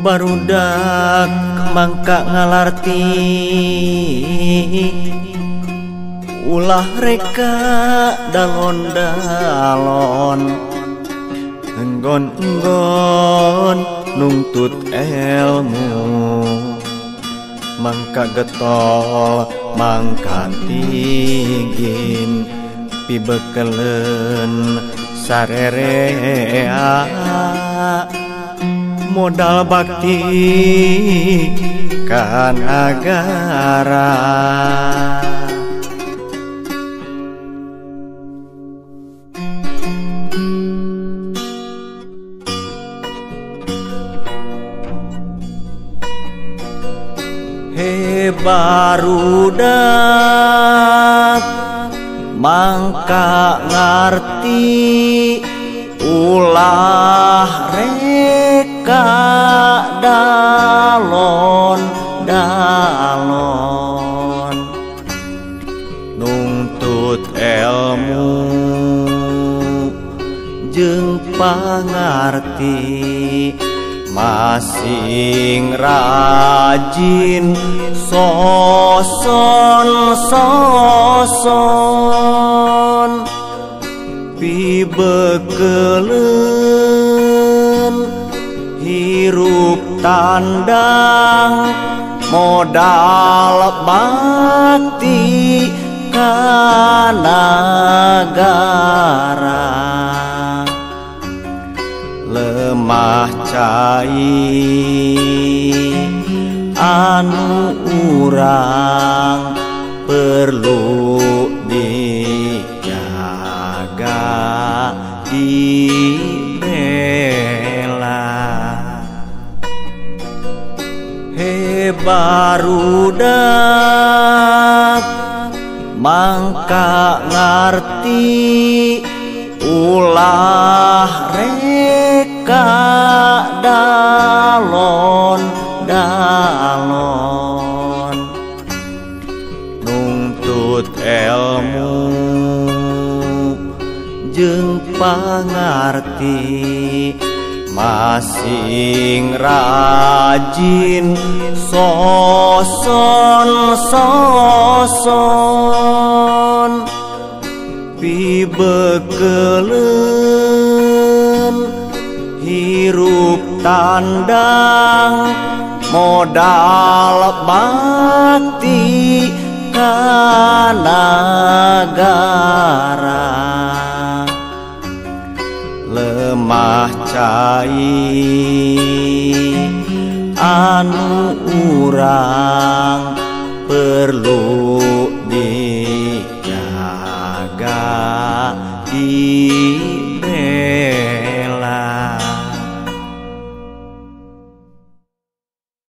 Barudak mangka ngalarti ulah reka dalon-dalon enggon-enggon nungtut ilmu mangka getol mangka tigin pibekeleun sarerea modal bakti ka nagara. He barudak mangka ngarti ulah reka dalon dalon nungtut ilmu jeung pangarti masing rajin soson soson pibekeleun hirup tandang modal bakti ka nagara. Lemah cai anu urang perlu dijaga dibela. He barudak mangka ngarti ulah reka dalon dalon nungtut ilmu jeung pangarti masing rajin soson soson pibekeleun hirup tandang modal bakti ka nagara. Lemah cai anu urang perlu dijaga dibela.